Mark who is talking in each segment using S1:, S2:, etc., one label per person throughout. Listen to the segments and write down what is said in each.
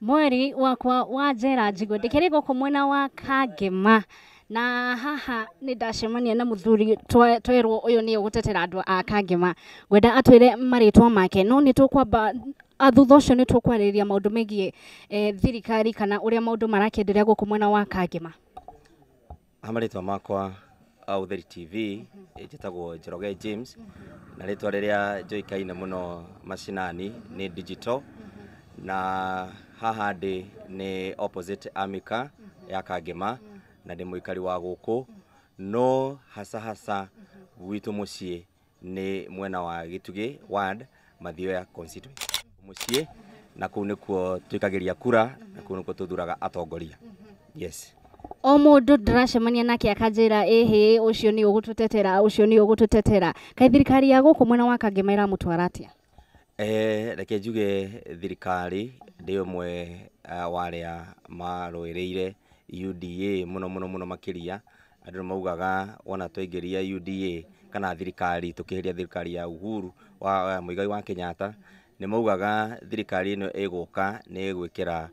S1: Mweri wakwa wa njera njigwe ndikĩrĩ gũkũ mwena wa Kangema na haha nĩ ndacemania na mũthuri twerwo ũyũ nĩwe ũgũtetera andũ a Kangema. Ngwenda atwĩre marĩtwa make, no nĩ tũkwamba thutha ũcio nĩ tũkwarĩrĩria maũndũ megiĩ thirikari kana ũrĩa maũndũ marakĩenderea gũkũ mwena wa Kangema.
S2: Ha marĩtwa makwa Ũtheri TV, njĩtagwo Njoroge James, na rĩtwa rĩrĩa njũĩkaine mũno macinani nĩ Digital, na haha ndĩ nĩ opposite Amika ya Kangema, na ndĩ mũikari wa gũkũ, no hasa hasa gwitũ mũciĩ nĩ mwena wa Gĩtugĩ ward, Mathioya constituency mũciĩ, na kũu nĩkuo twĩkagĩria kura, na kũu nĩkuo tũthuraga atongoria. Yes.
S1: O mũndũ ndĩracemania nake akanjĩra ĩhĩ ũcio nĩ ũgũtũtetera, ũcio nĩ ũgũtũtetera. Kaĩ thirikari ya gũkũ mwena wa Kangema ĩramũtwara atĩa?
S2: Reke njuge thirikari ndĩ ũmwe wa arĩa marũĩrĩire UDA mũno mũno mũno makĩria. Andũ nĩ maugaga wona twaingĩria UDA kana thirikari tũkĩeheria thirikari ya Uhuru wa Muigai wa Kenyatta, nĩ maugaga thirikari ĩno ĩgũka nĩ ĩgwĩkĩra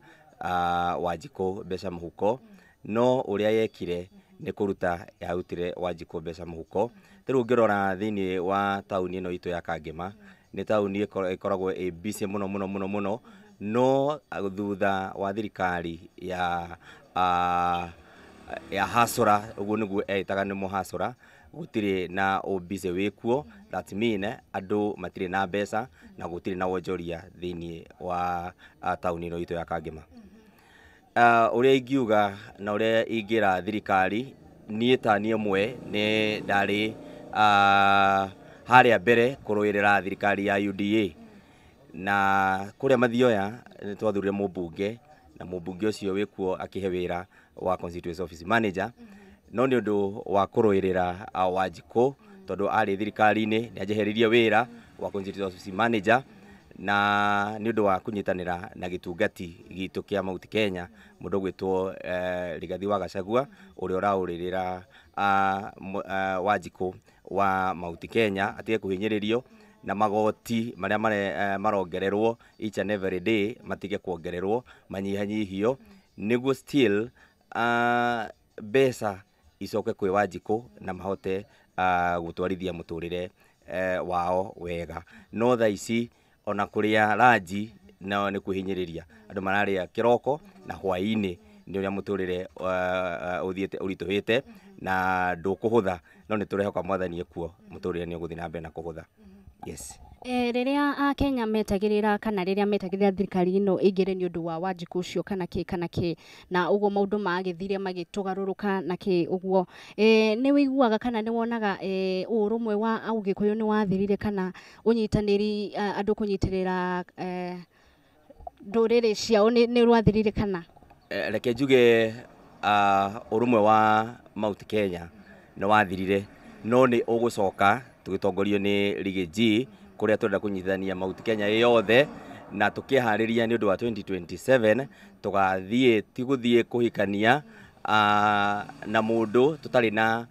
S2: Wanjikũ mbeca mũhuko, no ũrĩa yekire nĩ kũruta yarutire Wanjikũ mbeca mũhuko. Rĩu ũngĩrora thĩinĩ wa taũni ĩno itũ ya Kangema, nĩ taũni ĩkoragwo ĩ busy mũno mũno mũno mũno, no thutha wa thirikari ya ya hasũra, ũguo nĩguo eĩtaga nĩ mũhasũra, gũtirĩ na ũbusy wĩkuo. That mean andũ matirĩ na mbeca na gũtirĩ na wonjoria thĩinĩ wa taũni ĩno itũ ya Kangema. Ũrĩa ingiuga na ũrĩa ingĩra thirikari, niĩ ta niĩ ũmwe nĩ ndarĩ harĩa mbere kũrũĩrĩra thirikari ya UDA, na kũrĩa Mathioya nĩ twathurire mũmbunge, na mũmbunge ũcio wĩkuo akĩhe wĩra wa constituency office manager, no nĩ ũndũ wa kũrũĩrĩra Wanjikũ tondũ arĩ thirikari-inĩ nĩ anjeheririe wĩra wa constituency office manager, na nĩ ũndũ wa kũnyitanĩra na gĩtungati gitũ kĩa Mount Kenya, mũndũ ũgwĩtwo Rigathi wa Gachagua ũrĩa ũraũrĩrĩra Wanjikũ wa Mount Kenya atige kũhinyĩrĩrio na magoti marĩa marongererwo each and every day matige kuongererwo, manyihanyihio nĩguo still mbeca icoke kwĩ Wanjikũ na mahote gũtwarithia mũtũrĩre wao wega. No thaa ici ona kũrĩa ranji nao nĩ kwĩhinyĩrĩria, andũ mararĩa kĩroko na hwaĩ-inĩ nĩ ũrĩa mũtũrĩre ũthiĩte ũritũhĩte na ndũkũhũtha, no nĩ tũrehoka Mwathani ekuo mũtũrĩre nĩ ũgũthiĩ na mbere na kũhũtha. Yes.
S1: Rĩrĩa Akenya metagĩrĩra kana rĩrĩa metagĩrĩra thirikari ĩno ĩingĩre nĩ ũndũ wa Wanjikũ ũcio kana kĩ kana kĩ, na ũguo maũndũ magĩthire magĩtũgarũrũka na kĩ ũguo, nĩ wĩiguaga kana nĩ wonaga ũrũmwe wa Ũgĩkũyũ nĩ wathirire kana ũnyitanĩri andũ kũnyitĩrĩra ndũrĩrĩ ciao nĩ rwathirire kana?
S2: Reke njuge ũrũmwe wa Mount Kenya nĩ wathirire, no nĩ ũgũcoka tũgĩtongorio nĩ Riggy G kũrĩa tũrenda kũnyitithania Mount Kenya yothe, na tũkĩharĩria nĩ ũndũ wa 2027 tũgathiĩ ti gũthiĩ kũhikania na mũndũ tũtarĩ na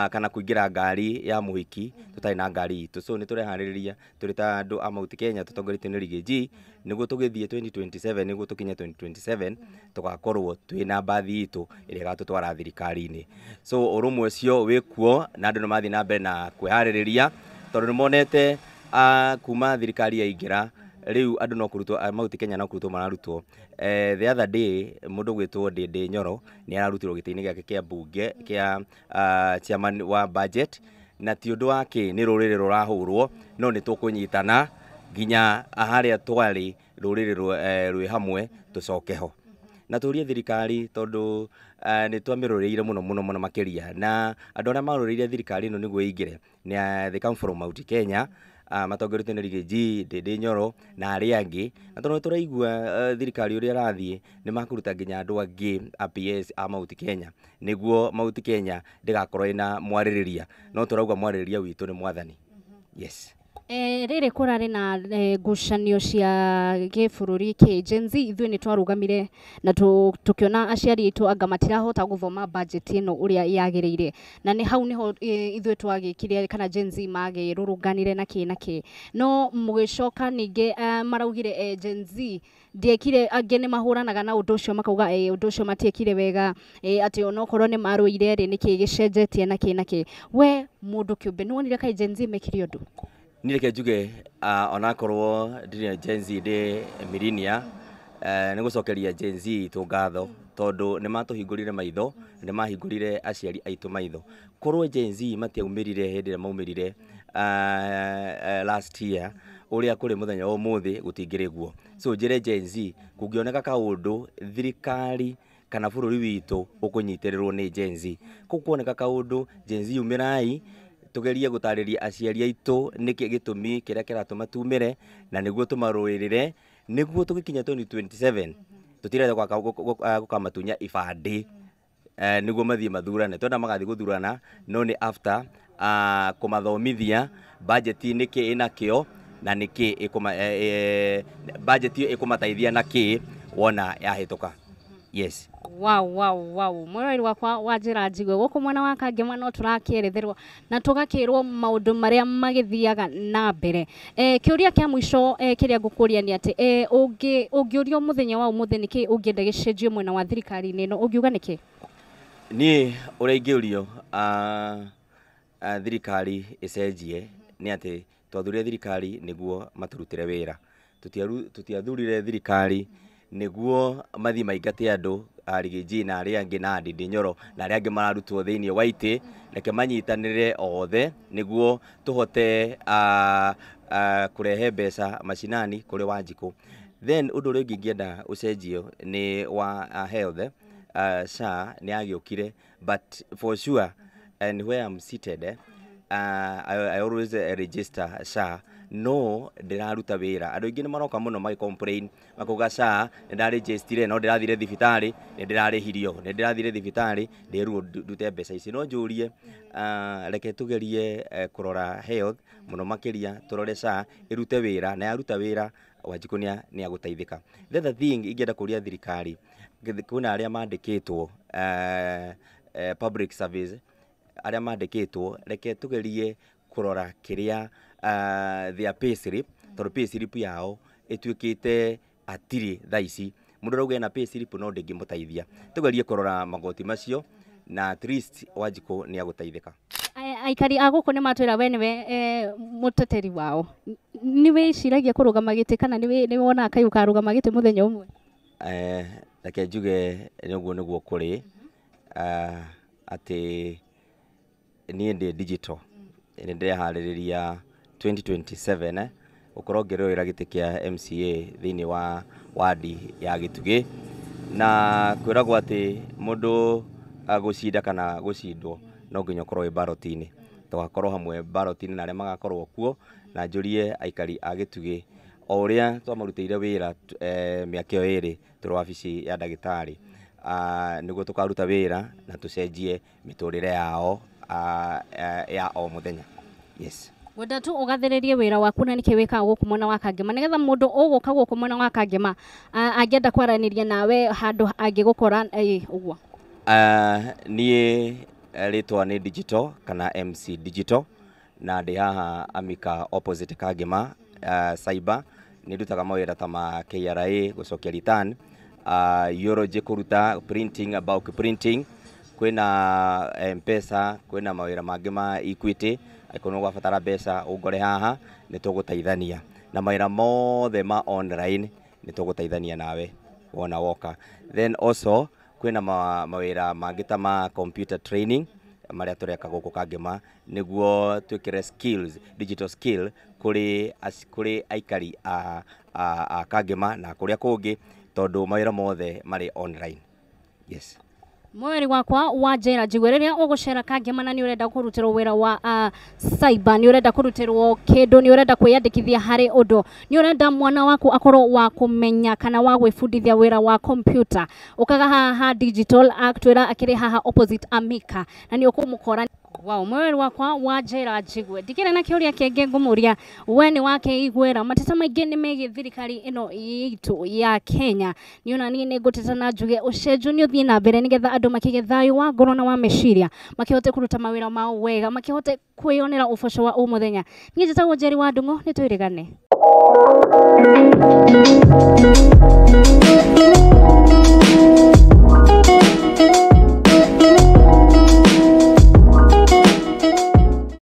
S2: kana kũingĩra ngari ya mũhiki tũtarĩ na ngari itũ. So nĩ tũreharĩrĩria tũrĩ ta andũ a Mount Kenya tũtongoretio nĩ Riggy G nĩguo tũgĩthiĩ 2027, nĩguo tũkinye 2027 tũgakorwo twĩna mbathi itũ ĩrĩa ĩgatũtwara thirikari-inĩ. So ũrũmwe ũcio wĩkuo na andũ nĩ mathiĩ na mbere na kwĩharĩrĩria tondũ nĩ monete kuma thirikari yaingĩra rĩu andũ no kũrutwo, Mount Kenya no kũrutwo mararutwo. The other day mũndũ ũgwĩtwo Ndindi Nyoro nĩ ararutirwo gĩtĩ-inĩ gĩake kĩa mbunge kĩa chairman wa budget, na ti ũndũ wa kĩ nĩ rũrĩrĩ rũrahũrwo, no nĩ tũkũnyitana nginya harĩa twarĩ rũrĩrĩ rwĩ hamwe tũcoke ho. Na tũrie thirikari tondũ nĩ twamĩrũĩrĩire mũno mũno mũno makĩria, na andũ arĩa marũĩrĩire thirikari ĩno nĩguo ĩingĩre nĩ they come from Mount Kenya, matongoretio nĩ Riggy G, Ndindi Nyoro na arĩa angĩ, na tondũ tũraigua thirikari ũrĩa ĩrathiĩ nĩ makũruta nginya andũ angĩ a PS a Mount Kenya nĩguo Mount Kenya ndĩgakorwo ĩna mwarĩrĩria, no tũrauga mwarĩrĩria witũ nĩ Mwathani. Yes.
S1: Rĩrĩ kũrarĩ na ngucanio cia gĩbũrũri kĩ Gen Z, ithuĩ nĩ twarũgamire na tũkĩona aciari aitũ anga matirahota gũthoma budget ĩno ũrĩa yagĩrĩire, na nĩ hau nĩho ithuĩ twagĩkire kana Gen Z magĩrũrũnganire na kĩ na kĩ, no mũgĩcoka ningĩ maraugire Gen Z ndiekire, angĩ nĩ mahũranaga na ũndũ ũcio makauga ũndũ ũcio matiekire wega, atĩ onokorwo nĩ marũire rĩ, nĩkĩ gĩcenjetie na kĩ na kĩ. We mũndũ kĩũmbe nĩ wonire kaĩ Gen Z mekire ũndũ?
S2: Niĩ reke njuge onakorwo ndirĩ Gen Z, ndĩ millennial, nĩ gũcokeria Gen Z itũ ngatho tondũ nĩ matũhingũrire maitho, nĩ mahingũrire aciari aitũ maitho. Korwo Gen Z matiaumĩrire hĩndĩ ĩrĩa maumĩrire last year, ũrĩa kũrĩ mũthenya wa ũmũthĩ gũtingĩrĩ guo. So njĩre Gen Z, kũngĩoneka kaũndũ thirikari kana bũrũri witũ ũkũnyitĩrĩrwo nĩ Gen Z, kũu kuoneka kaũndũ Gen Z umĩrai tugerie gũtarĩria aciari aitũ nĩkĩ gĩtũmi kĩrĩa kĩratũma tumĩre, na nĩguo tũmarũĩrĩre nĩguo tũgĩkinya 2027 tũtirenda gũkamatunya ibandĩ nĩguo mathiĩ mathurane. Twenda magathiĩ gũthurana no nĩ after kũmathomithia budget nĩkĩ ĩnakĩo na nĩkĩ budget ĩyo ĩkũmateithia na kĩ wona yahĩtũka. Yes.
S1: Wow, wow, wow. Mwĩrori wakwa wa njĩra njigue gũkũ mwena wa Kangema no tũrakĩeretherwo na tũgakĩrwo maũndũ marĩa magĩthiaga na mbere. Kĩũria kĩa mũico kĩrĩa ngũkũria nĩ atĩ ũngĩũrio mũthenya wa ũmũthĩ nĩkĩ ũngĩenda gĩcenjio mwena wa thirikari-inĩ ĩno, ũngiuga nĩkĩ?
S2: Niĩ ũrĩa ingĩũrio thirikari ĩcenjie nĩ atĩ twathurire thirikari nĩguo matũrutĩre wĩra, tũtiathurire thirikari nĩguo mathiĩ maingate andũ Riggy G na arĩa angĩ na Ndindi Nyoro na arĩa angĩ mararutwo thĩinĩ wa itĩ. Reke manyitanĩre othe nĩguo tũhote kũrehe mbeca macinani kũrĩ Wanjikũ. Then ũndũ ũrĩa ũngĩ ingĩenda ũcenjio nĩ wa health. SHA nĩ yagĩũkire, but for sure and where I'm seated, I always register SHA no ndĩraruta wĩra. Andũ aingĩ nĩ maroka mũno magĩ complain makauga SHA nĩ ndarejistire no ndĩrathire thibitarĩ nĩ ndĩrarĩhirio, nĩ ndĩrathire thibitarĩ ndĩrwo ndute mbeca ici. No njũrie reke tũgerie kũrora health mũno makĩria, tũrore SHA ĩrute wĩra, na yaruta wĩra Wanjikũ nĩ agũteithĩka. The other thing ingĩenda kũria thirikari, kwĩna arĩa mandĩkĩtwo public service, arĩa mandĩkĩtwo, reke tũgerie kũrora kĩrĩa their pay slip, tondũ pay slip yao ĩtuĩkĩte hatirĩ thaa ici. Mũndũ arauga ena pay slip no ndĩngĩmũteithia. Tũgerie kũrora magoti macio na at least Wanjikũ nĩ agũteithĩka.
S1: Aikari a gũkũ nĩ matwĩra we nĩwe mũteteri wao. Nĩ wĩciragia kũrũgama gĩtĩ kana nĩ wonaga kaĩ ũkarũgama gĩtĩ mũthenya ũmwe?
S2: Reke njuge nĩ ũguo nĩguo kũrĩ, atĩ niĩ ndĩ digital, nĩ ndĩreharĩrĩria 2027 gũkorwo ngĩrũĩra gĩtĩ kĩa MCA thĩinĩ wa wadi ya Gĩtugĩ, na kwĩragwo atĩ mũndũ gũcinda kana gũcindwo no nginya ũkorwo wĩ ballot-inĩ. Tũgakorwo hamwe ballot-inĩ na arĩa magakorwo kuo, na njũrie aikari a Gĩtugĩ o ũrĩa twamarutĩire wĩra mĩaka ĩyo ĩrĩ tũrĩ wabici ya ndagĩtarĩ, nĩguo tũkaruta wĩra na tũcenjie mĩtũrĩre yao ya o mũthenya. Yes.
S1: Ngwenda tu ũgathĩrĩrie wĩra waku na nĩkĩ wĩkaga gũkũ mwena wa Kangema, nĩgetha mũndũ ũgũka gũkũ mwena wa Kangema angĩenda kwaranĩria nawe handũ angĩgũkora ũguo.
S2: Niĩ rĩtwa nĩ Digital kana MC Digital, na ndĩ haha Amika opposite Kangema cyber. Nĩ ndutaga mawĩra ta ma KRA gũcokia return, urology kũruta printing, bulk printing, kwĩna M-Pesa, kwĩna mawĩra mangĩ ma Equity. Angĩkorwo nĩ ũgũbatara mbeca ũngore haha nĩ tũgũteithania, na mawĩra mothe ma online nĩ tũgũteithania nawe wona woka. Then also kwĩna mawĩra mangĩ ta ma computer training marĩa tũreka gũkũ Kangema nĩguo twĩkĩre skills, digital skill kũrĩ aikari a Kangema na kũrĩa kũngĩ, tondũ mawĩra mothe marĩ online. Yes.
S1: Mweri wakwa wa njera njigue rĩrĩa ũgũcera Kangema na nĩ ũrenda kũrutĩrwo wĩra wa cyber, nĩ ũrenda kũrutĩrwo kĩndũ, nĩ ũrenda kwĩyandĩkithia harĩ ũndũ, nĩ ũrenda mwana waku akorwo wa kũmenya kana wa gwĩbundithia wĩra wa computer, ũkaga haha Digital aktwĩra akĩrĩ haha opposite Amika na nĩ ũkũmũkora. Wow, mweri wakwa wa njera njigue ndikĩrĩ na kĩũria kĩngĩ ngũmũria, we nĩ wakeiguĩra mateta maingĩ nĩ megiĩ thirikari ĩno itũ ya Kenya. Niĩ ona niĩ nĩ ngũteta na njuge ũcenjio nĩ ũthiĩ na mbere nĩgetha andũ makĩgĩe thayũ wa ngoro na wa meciria, makĩhote kũruta mawĩra mao wega, makĩhote kwĩyonera ũboco wa o mũthenya. Niĩ njĩtagwo Njeri wa Ndung'u, nĩ twĩrĩgane.